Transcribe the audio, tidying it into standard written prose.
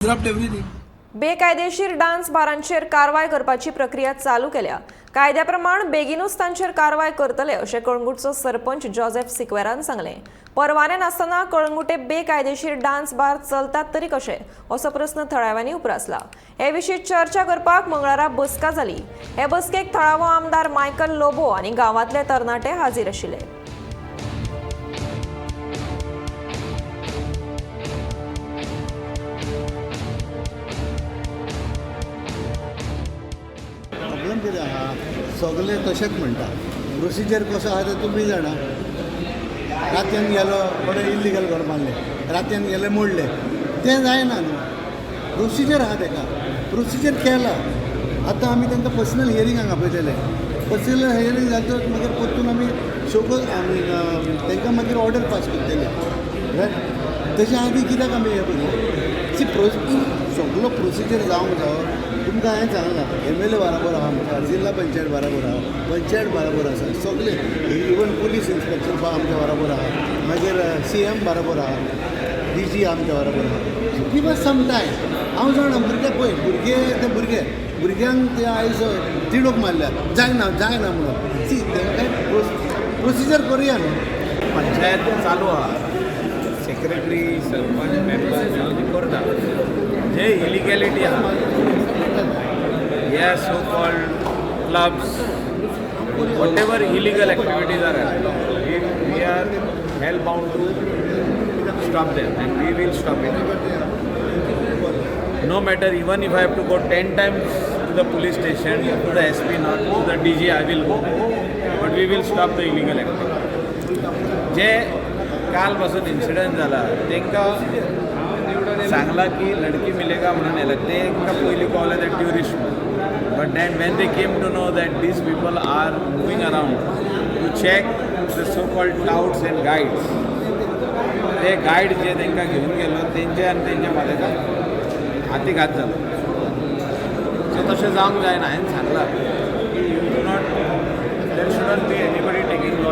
Disrupt everything. बेकायदेशीर dance बारांचेर कारवाय करपाची प्रक्रिया चालू केल्या. कायद्या प्रमाण बेगिनूच तांचेर कारवाय करतले अशें कळंगूटचो सरपंच जोसेफ सिक्वेरान सांगलें. परवाने नासतना कळंगूटे बेकायदेशीर डान्स बार चलतात तरी कशे असो प्रस्न थळाव्यांनी उप्रासला. हे विशीं चर्चा करपाक मंगळारा बसका जाली. हे बसकेक थळावो आमदार मायकल लोबो आनी गांवांतले तरणाटे हाजीर आशिल्ले. प्रॉब्लम कितें आहा, सगळे तशेंच म्हणटा. प्रोसिजर कसो आहा तें तुमी जाणा. रातयान गेलो कोणें इल्लिगल घर बांदलें, रातयान गेले मोडलें, तें जायना न्हू. प्रोसिजर आहा तेका, प्रोसिजर केला. आतां आमी तांकां पर्सनल हियरींग हांगा आपयतले. पर्सनल हियरींग जातकच मागीर परतून आमी शोको आमी तांकां मागीर ऑर्डर पास करतले. तेच्या आदी कित्याक आमी हें करया? सी, प्रो सगलो प्रोसिजर जावंक जावो. तुमकां हांवें सांगलां, एम एल ए बराबर आहा आमकां, जिल्ला पंचायत बराबर आहा, पंचायत बराबर आसा, सगळे, इवन पुलीस इन्स्पेक्टर आमच्या बराबर आहा, मागीर सी एम बराबर आहा, डी जी आमच्या बराबर आहा. Give us some time. हांव जाणा, भुरगे पळय, भुरगे ते भुरगे, भुरग्यांक ते आयज तिडोक मारल्या, जायना जायना म्हणून. सी, तांकां प्रोसिजर करुया न्हू. पंचायत चालू आहा, सेक्रेटरी, सरपंच, मेंबर ते करता. जे इलिगॅलिटी आहा, ह्या so called clubs, whatever illegal activities are, we are hell bound to stop them and we will stop it, no matter even if I have to go 10 times to the police station, to the SP, not to the DG, I will go. But we will stop the illegal activity. जे काल पासून incident जाला, तांकां सांगला की लडकी मिलेगा म्हणून येयला. तांकां पयलीं कळ्ळें ते tourist, but then when they came to know that these people are moving around to check the so called touts and guides, ते गायड जे तांकां घेवन गेलो, तेंचे आनी तेंच्या माथ्याक हातीघात जालो. सो तशें जावंक जायना. हांवें सांगलां की you do not, there shouldn't be anybody taking law